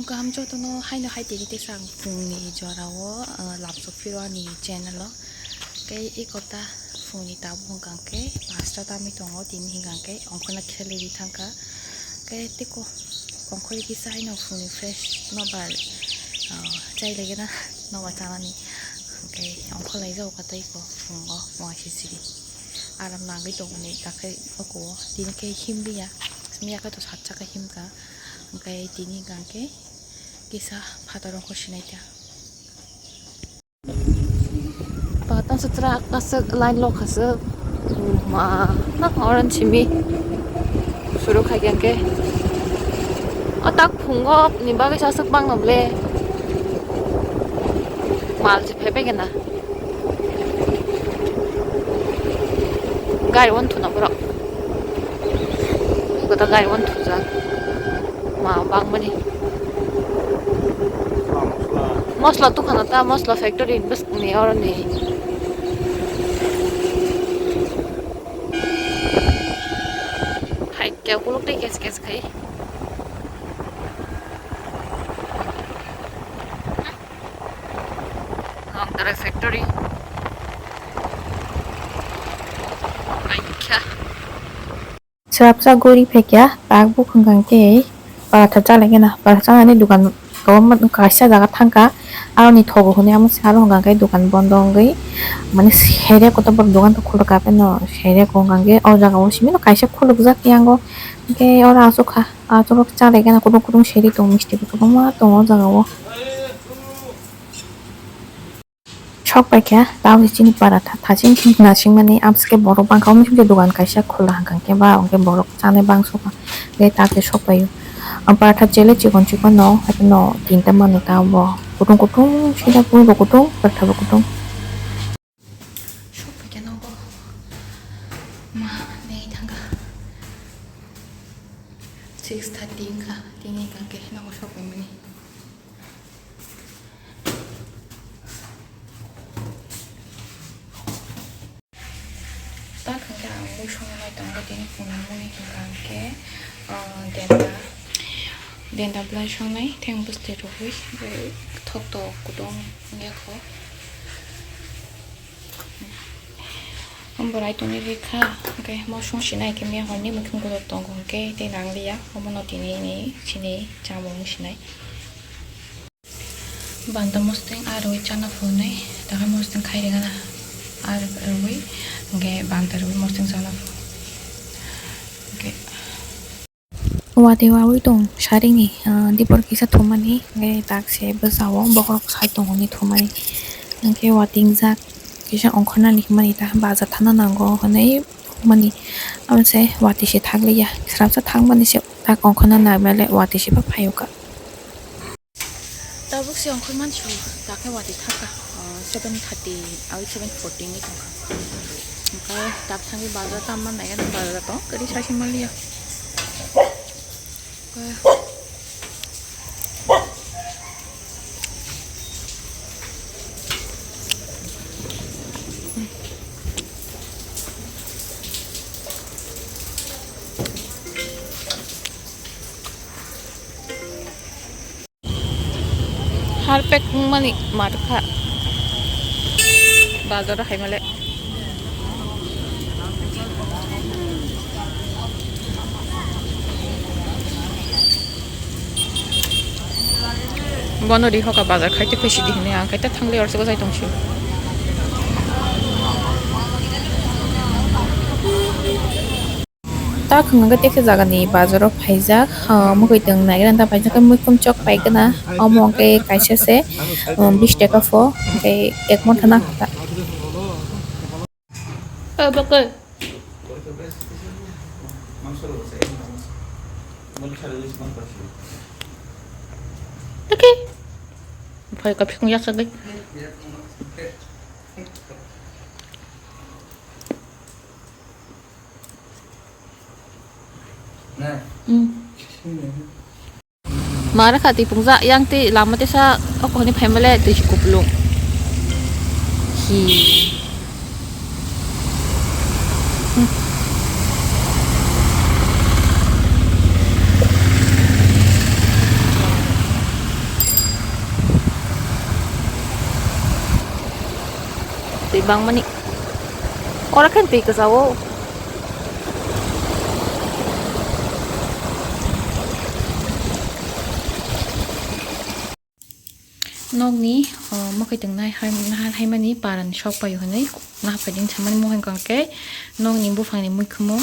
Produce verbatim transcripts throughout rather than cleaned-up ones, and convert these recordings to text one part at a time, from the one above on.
Kaham jotono haino hai tini tesa ang phungni jorao, ah, lamsok phiro ani channel o. Kei ekota phungni tabuk hwnkha khe pasta tamwi tongo, tini hwnkha khe ongkhorna khelwi thangkha. Kei tei ko ongkhorwi kisa haino phungni fresh nobar, ah, chai lagena nobar chanani. Kei ongkhor laijak kha tei ko phungo waisa siri. Aram nangwi tongmani takhai oko tini khe himliya. Miya khe to sat chakha himkha. Hwnkhe tini hwnkha khe kisa phataro kho sinai ta. Patang sutra kasuk line lo kasuk. Ma, na orange simi. Suru khai khe. O tak phungo ni bagwi sasuk bang no ble. Mal je phai bai gana. Gari wan thuna borok. Kota gari wan thuja. Ma bang mani. Mosla tu khana ta mosla factory ni bwswk ni oro ni. Hai kya kuluk tei kes kes khai. Nokdara factory. Aikha. Srapsa gori phekya, tak bukhung kang khe paratha chalai gana. Paratha chanani dukan kaisa jaga thangkha, aroni thogo hwnwi amo se aro hwnkha khe dukan bondo wngwi, mane sere kotor borok dukan to khuluk kha, pheno sere ko hwnkha khe o jaga o simi no kaisa khulukjak yango, hwnkhe oro aswk kha, aswk chalai gana, kutung kutung seri tongo, misti bo kwbangma tongo o jaga o. Sok paikha, tabuk chini paratha thaching nasingmani, amsike borok bangkha, omo chini dukan kaisa khula hwnkha khe ba hwnkhe borok chanai bangso kha, tei tak se sok paio. Ang paratha chele chikon chikon no, haikhe no tinta mano ta bo kutung kutung sida pui bo kutung paratha bo kutung. Sok paikha nogo ma nei thangkha six thirty wngkha, tini hwnkha khe nogo sok paimani. Tak hwnkhe ang mui songnai tongo, tini phunukmani hwnkha hwnkhe, ah, denda, denda belai songnai, theng bwsli rwui, tei thok tok kutung wngya kho. Borai tongwi rikha, hwnkhe mosong sinai khe miya horni muikhwng gotor tongo hwnkhe tei nangliya, omono tini ni chini chamung sinai. Banta mosting arwi chana phunai, takhai mosting khai ringana, ar rwi, hwnkhe banta rwi mosting chana phu. Hwnkhe watwi wawi tong saringni, ah, dipor kisa thumani, hwnkhe tak se bwsao bokhorok sai tongoni thumani. Hwnkhe watwi wngjak kisa ongkhornani hwnmani ta baja thana nango hwnwi mani. Amse watwi se thakliya, srapsa thangmani se tak ongkhorna naibaile watwi se bo phaiwkha. Tabuk se ongkhorman su, takhe watwi thaka, ah, seven thirty, ah, seven forty ni tongkha. Hwnkhe tak thangwi bazar tamma naikhe bazar tong kwrwi saisi manliya. Harpek wngmani mar kha bazar o haimale. Bono ri hoka bazar khaite khuisi di hinwi ang khaite thangle orse gojai tongsi. Tak hwnkhe tei khe jagani bazaro phaijak, ah, mwkhwtwng naigranda paijak khe muikwm chok paigwna, omo hwnkhe kaisa se, um, bish taka pho, hwnkhe ek motha na kha. Phai ka phikung yak sagwi. Mara kha twi pungjak yang twi lama tesa oko hwnwi phaimale twi si kupulung. Hi. Bangmani. Ora khen twi kwchao. Nokni, o, mwkhwi twngnai hai, hai, haimani parani sok paio hwnwi naha phaiding samani mohon kangkhe nokni buphangni muikhumo.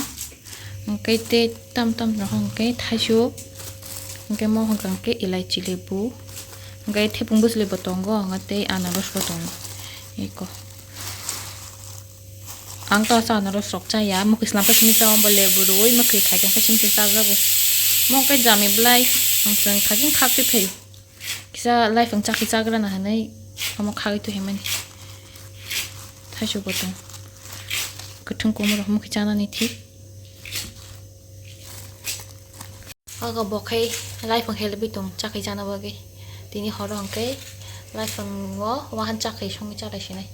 Hwnkhe tei tam tam rok hwnkhe thaisuk, hwnkhe mohon kangkhe elaichi lebu, hwnkhe thepung bwsli bo tongo, hwnkhe tei anaros bo tongo. Eko. Ang to asa anaros rok chaya, mwkhwi slam khe simi chao, bo lebu rwui mwkhwi khaikhe simi se chajago. Mo khe jami belai, ang chwng khaikhe khak twi phaio. Kisa laifang chakhe chagrana hinwi omo khagwi twi haimani. Thaisuk bo tong. Kwthwng kumui rok omo khe chanani thik. Ogo bo khe laifang helebwi tong chakhe chana bagwi. Tini horo hwnkhe laifango wahan chakhe songwi chalai sinai.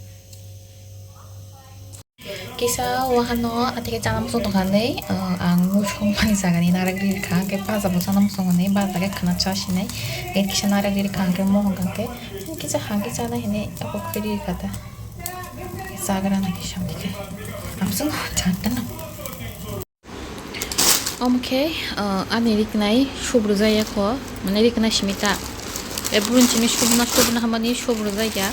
Kisa wahano atheke chana muchung tongkha hinwi, uh, ang mui songmani jagani narak ri rikha, hwnkhe baja bo chana muchung hinwi baja khe khwna cha sinai, hwnkhe kisa narak ri rikha, hwnkhe mohon kha hwnkhe kisa hangkhe chana hinwi abo khe ri rikha ta. Chagra nang kisa hwnkhe. Amsung chan tano. Omo khe, uh, ani riknai subrujak ya kho, mane riknai simi ta. E buini simi subna, subna hamani subrujak ya.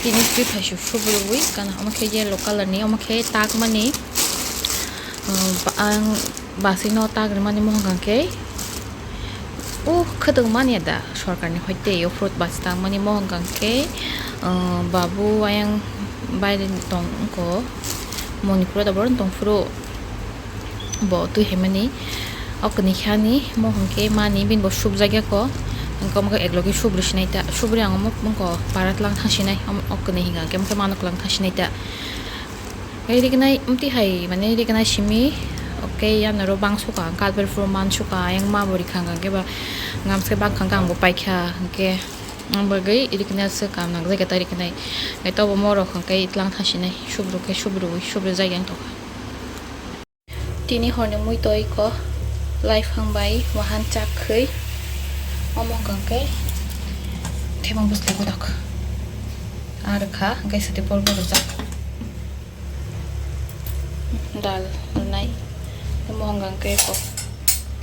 Tini twi phaisu subrui kana, omo khe yellow colour ni, omo khe takmani, uh, ba-, ang basino tagrimani mohon khe. O khwtwng manya da sorkarni hoi tei o fruit basi tangmani mohon khe, uh, babu ayang baire tong wngkho, Manipur da borok tong phuru bo twi haimani. O kwnwi khani mohon khe mani bini bo subjak ya kho, wngkha omo khe eklogi subri sinai ta, subri ang omo wngkho para tlang thang sinai, omo o kwnwi hinkha khe omo khe mano klang thang sinai ta. Hei riknai, amtwi hai, mane riknai simi, okay, yanaro bang suka, kalber phuru man suka, ayang ma bo rikha hwnkha khe ba, ngamse bang khangkha ang bo paikha, hwnkhe, ang bagwi riknai se kam nang jai khe ta riknai. Hwnkhe tobo morok hwnkhe itlang thasinai, subru khe subru, subru jai yang tokha. Tini horni mui toi ko, laifang bai wahan chak khwi, omo hwnkha khe themang bwsli bodok. Ar kha, hwnkhe swtwi por bo rwjak. Dal rwnai, tei mohong hwnkhe kok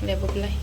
lebu belai.